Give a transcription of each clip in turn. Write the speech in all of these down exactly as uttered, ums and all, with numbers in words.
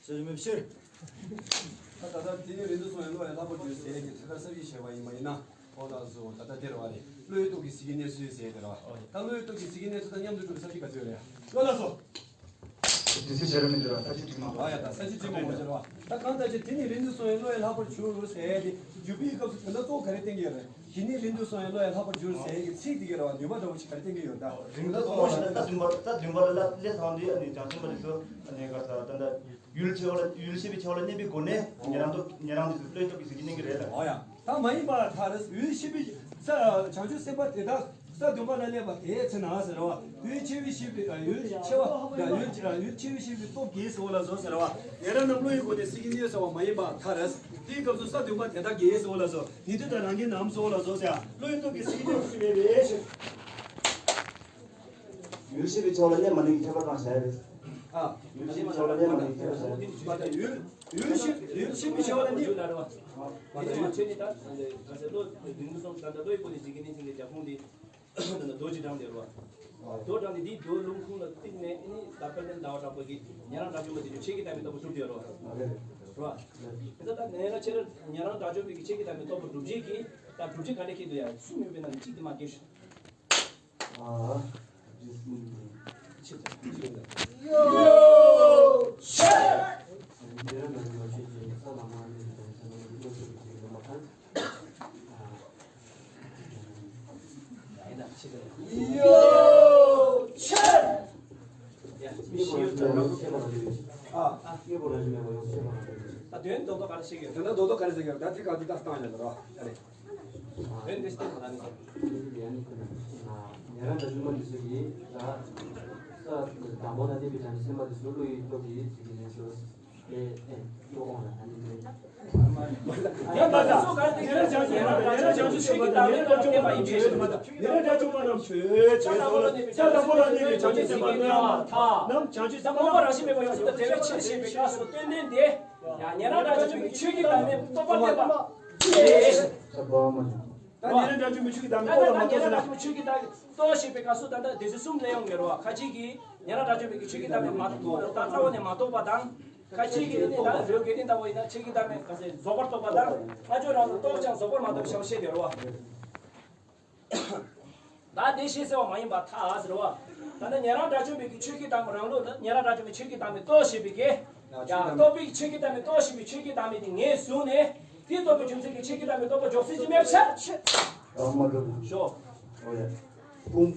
ཟེར་མི་ཕྱིར། ད་ད་ལྟ་དེ་ནི་རིང་དུ་སོང་ཡང་བློ་ཡང་ལྷག་པར་འགྱུར་ཟེར་གྱི་ཚིག་ཁ་གསར་བཞེངས་བྱས་པ་ཡིན་པ་ཡིན་ན། ཨོ་ལགས་སོ། ད་ལྟ་དེ་རེད་བ་རེད། བློ་ཡི་སྟོབས་ཀྱིས་གཟི་བརྗིད་གནས་ཚུལ་ཟེར་དེ་རེད་བ། ད་བློ་ཡི་སྟོབས་ཀྱིས་གཟི་བརྗིད་གནས་ཚུལ་དང་མཉམ་དུ་གྲུབ་པའི་ས་བཅད་ག་ཚོད་རེད། ཨོ་ལགས་སོ། དེ་ཚོ་བྱེད་རོགས་མི་འདུག་ར། ས་བཅད་འགྲིག་མ་རེད། ཨ་ཡ། ད་ས་བཅད་འགྲིག་མ་རེད་བ། ད་གང་ལྟར་ཅི་དེ་ནི་རིང་དུ་སོང་ཡང་བློ་ཡང་ལྷག་པར་གྱུར་ཟེར་དེ་བརྗོད་པའི་སྐབས་སུ་དོན་དག་གཙོ་བོ་ག་རེ་བསྟན་གྱི་ཡོད་རེད། དེ་ནི་རིང་དུ་སོང་ཡང་བློ་ཡང་ལྷག་པར་གྱུར་ཟེར་གྱི་ཚིག་དེ་ག་རེད་བ། ནུས་པ་འདྲ་བོ་ཞིག་ག་རེ་བསྟན་གྱི་ཡོད་ད། རིང་དུ་སོང་བ་ཞིག་ད་བདུན་པ། ད་བདུན་པ་ལ་སླེབས་སོང་དུས་ཨ་ནི་བྱང་སེམས་པ་དེ་ཚོ་ཨ་ནི་ག་ས་ད་ད། ཡུལ་ཆེ་བ་ལ། ཡུལ་ཤེས་པའི་ཆེ་བ་ལ་གནས་པའི་སྒོ་ནས་ཉན་རང་དུ། ཉན་རང་དུ་བློའི་སྟོབས་ཀྱིས་གཟི་བརྗིད་གནས་ཀྱི་རེད་ལ། ཨོ་ཡ། ད་མ་ཡིན་པར་ཐལ། ཡུལ་ཤེས་པའི་ས། བྱང་ཆུབ་སེམས་དཔའ་དེ་དག་ས་བདུན་པ་ལ་གནས་པ་དེའི་ཚེ་ན་ཟེར་བ། ཡུལ་ཆེ་བའི་ཤེས་པའི། ཡུལ་ཆེ་བ། ཡུལ་ཡུལ་ཆེ་བའི་ཤེས་པའི་སྟོབས་ཀྱིས་ཟེར་བ་ལ་སོགས་ཟེར་བ། ཉན་རང་རྣམས་བློ་ཡི་སྒོ་ནས་གཟི་བརྗིད་གནས་ཟེར་བ་མ་ཡིན་པར་ཐལ། དེའི་སྐབས་སུ་ས་བདུན་པ་དེ་དག་གིས་ཟེར་བ་ལ་སོགས། ཉན་ཐོས་དང་རང་རྒྱལ་རྣམས་ཟེར་བ་ལ་སོགས་ཟེར། བློ་ཡི་སྟོབས་ཀྱིས་གཟི་བརྗིད་གནས་ཀྱི་མེད་པའི་ཕྱིར། ཡུལ་ཤེས་པའི་ཆེ་བ་ལ་གནས་མ་གནས་ཀྱི་ཁྱད་པར་དང་བྱ་ཡ་རེད། ཨ། ཡུལ་ཤེས་པའི་ཆེ་བ་ལ་གནས་མ་གནས་ཀྱི་ཁྱད་པར་བྱ་ཡ་རེད། མ་ད་ཡུལ། ཡུལ་ཤེས། ཡུལ་ཤེས་པའི་ཆེ་བ་ལ་གནས། ཡུལ་ལ་རེད་བ། མ་ད་ཡུལ་ཆེ་ནི་ད་ག་ཟེར། བློ་རིང་དུ་སོང་ད་ལྟ་བློ་ཡི་སྒོ་ནས་གཟི་བརྗིད་གནས་ཟེར་གྱི་རྒྱབ་ཁུངས་དེ་ད་ལྟ་རྡོ་རྗེ་འགྲམ་དེ་རེད་བ། རྡོ་འགྲམ་དེ་དེའི་རྡོ་ལུང་ཁུངས་ལ་བརྟེན་ནས་ཨ་ནི་ད་དཔལ་ལྡན་ཟླ་བ་གྲགས་པ་གིས་ཉན་རང་དགྲ་བཅོམ་པ་དེ་ཚོ་ཆོས་ཀྱི་བདག་མེད་རྟོགས་པ་གྲུབ་བསྡད་ཡོད་རེད་བ། རེད་བ། དེ་ད་ཉན་རང་ཆེ། ཉན་རང་དགྲ་བཅོམ་པའི་ཆོས་ཀྱི་བདག་མེད་རྟོགས་པ་གྲུབ་བྱེད་ཀྱི་ད་གྲུབ་བྱེད་ག་འདྲ་ཁྱེད་དུ་ཡ་གསུམ་ཡོད་པའི་ནང་ནས་གཅིག་དེ་མ་སྐྱེས། ད་དོན་རྡོག་རྡོག་ག་རེ་ཞིག་ཡོད། དོན་རྡོག་རྡོག་ག་རེ་ཟེར་གྱི་ཡོད། ད་དེ་ག་དུས་ད་བཏང་ཡོད་ལ་རོ། ཨ་རེ། དོན་འདི་སྟེང་དུ་ད་ནི། ཉན་རང་དགྲ་བཅོམ་པ་འདི་ཚོ་གིས་ད་ས་དང་པོ་ན་གནས་པའི་བྱང་ཆུབ་སེམས་དཔའ་འདི་ཚོ་བློ་ཡི་སྟོབས་ཀྱིས་གཟི་བརྗིད་གནས་སོ། ཨེ་ཨེ་ལྟོས་འོང་ལ་ད་ནི་དེ། ཡང་མ་ད་སོ་ག་དེ་ཉན་རང་བྱང་ཆུབ་སེམས་དཔའ་དང་ཉན་རང་བྱང་ཆུབ་སེམས་དཔའ་དང་ཉན་རང་བྱང་ཆུབ་སེམས་དཔའ་དང་ཉན་རང་བྱང་ཆུབ་སེམས་དཔའ་དང་ཉན་རང་བྱང་ཆུབ་སེམས་དཔའ་རྣམས་ཆོས་ཅན་སོ། ས་དང་པོ་ལ་གནས་པའི་བྱང་ཆུབ་སེམས་དཔའ་རྣམས་ཐ་རྣམས་བྱང་ཆུབ་སེམས་དཔའ་རྣམས་རང་བཞིན་མེད་པ་ཡོངས་སུ་དག་བདེ་བའི་ཕྱིར་ཞེས་པའི་སྐབས་སུ་སྟོན་ནས་འདི། ཡང་ཉན་རང་དགྲ་བཅོམ་པའི་ཆོས་ཀྱི་བདག་མེད་རྟོགས་པ་བསྟན་པ། ད་ཉན་རང་དགྲ་བཅོམ་པའི་ཆོས་ཀྱི་བདག་མེད་རྟོགས་ལ་མ་རྟོགས་ཟེར་ན། ཉན་རང་དགྲ་བཅོམ་པའི་ཆོས་ཀྱི་བདག་མེད་རྟོགས་ཞེས་པའི་སྐབས་སུ་ད་ལྟ་སྡེ་ཚན་གསུམ་ལས་ཡོང་གི་རེད་བ། ཁ་ཅིག་གིས་ཉན་རང་དགྲ་བཅོམ་པའི་ཆོས་ཀྱི་བདག་མེད་མ་རྟོགས། ད་རྩ་བ་ནས་མ་རྟོགས་པ་དང་། ཁ་ཅིག་གིས་ནི་ད་རེའུ་དགེ་ལྡན་ལྟ་བུ་ཡིན་ན་ཆོས་ཀྱི་བདག་མེད་ག་ཟེར་རྫོགས་པར་རྟོགས་པ་དང་། ང་ཚོ་རང་ཚོ་རྟོགས་ཀྱང་རྫོགས་པར་མ་རྟོགས་པའི་བྱ་བ་བཤད་དེ་རེད་བ། ད་དེ་ཤེས་ཟེར་བ་མ་ཡིན་པར་ཐལ་ཟེར་བ། ད་ནི་ཉན་རང་དགྲ་བཅོམ་པའི་གི་ཆོས་ཀྱི་བདག་མེད་རང་ལུགས་ལ་ཉན་རང་དགྲ་བཅོམ་པའི་ཆོས་ཀྱི་བདག་མེད་རྟོགས་ཞེས་པའི་གི། ཡང་རྟོགས་པའི་ཆོས་ཀྱི་བདག་མེད་རྟོགས་ཞེས་པའི་ཆོས་ཀྱི་བདག་མེད་དེ་ངེས་བཟུང་ནས། དེ་རྟོགས་པའི་རྒྱུ་མཚན་གྱིས་ཆོས་ཀྱི་བདག་མེད་རྟོགས་པ་འཇོག་སྲིད་ཀྱི་མེད་པ་ཆགས། ཨ་མ་འགྲོ། ཞོ། ཨོ་ཡ། ཕུང་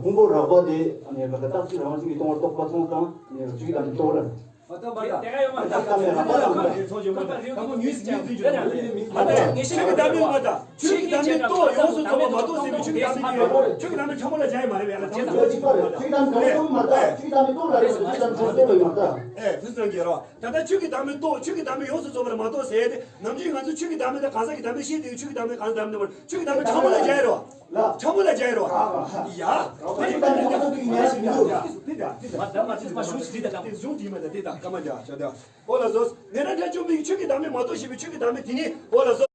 ཕུང་པོ་རགས་པ་དེ་ནས་ལ་ཀ་རྟག་གཅིག་རང་དབང་ཅན་གྱིས་སྟོང་པར་རྟོགས་པ་མཐོང་དང་ནས་ཆོས་ཀྱི་བདག་མེད་རྟོགས་པ། དེ་ག་ཡོད་མ་རེད། ད་ད་མེད་ར་པ་དང་། ད་མོ་ཉུས་སུ་ཉུས་སུ་འཇུག་ན། ད་ཆོས་ཀྱི་བདག་མེད་མ་ད། ཆོས་ཀྱི་བདག་མེད་རྟོགས་ཡོངས་སུ་རྫོགས་པ་མ་རྟོགས་ཟེར་བའི་ཆོས་ཀྱི་བདག་མེད་ཀྱི། ཆོས་ཀྱི་བདག་མེད་ཕྲ་མོ་ལ་སྦྱར་ཡ་མ་རེད་པས། ཡ་ལ་ཕྲ་མོ་ལ་སྦྱར་ཡ་མ་རེད། ཆོས་ཀྱི་བདག་མེད་ཆོས་ཀྱི་བདག་མེད་རྟོགས་ལ་རེད། ཆོས་ཀྱི་བདག་མེད་རྟོགས་ལ་རེད། ཆོས་ཀྱི་བདག་མེད་རྟོགས་ལ་རེད། ཨེ་དེ་ཙམ་གྱིས་རོ། ད་ལྟ་ཆོས་ཀྱི་བདག་མེད་རྟོགས། ཆོས་ཀྱི་བདག་མེད་ཡོངས་སུ་རྫོགས་པ་མ་རྟོགས་ཟེར་ཏེ། ནམ་རྒྱུན་ང་ཚོ་ཆོས་ཀྱི་བདག་མེད་དང་གང་ཟག་གི་བདག་མེད་ཤེས་དེ། ཆོས་ཀྱི་བདག་མེད་གང་ཟག་བདག་མེད་རེད། ཆོས་ཀྱི་བདག་མེད་ཕྲ་མོ་ལ་སྦྱར་ཡ་རོ། ལ། ཕྲ་མོ་ལ་སྦྱར་རོ། ཡ། ད་ཅི་ད་ནི་ཁོ་ཚོ་གི་ཉན་ཞིག་མི་འདུག་དེ་ད་དེ་ད། མ་ད་མ་ཅི་མ་ཞུ་ཞིག་དེ་ད་ད། དེ་གཞུང་དེ་མ་ད་དེ་ད་སྐར་མ་རྒྱག་བྱ་ད། ཨོ་ལགས་སོ། ཉན་རང་དགྲ་བཅོམ་པའི་ཆོས་ཀྱི་བདག་མེད་མ་རྟོགས་ཞེས་པའི་ཆོས་ཀྱི་བདག་མེད་དེ་ནི། ཨོ་ལགས་སོ།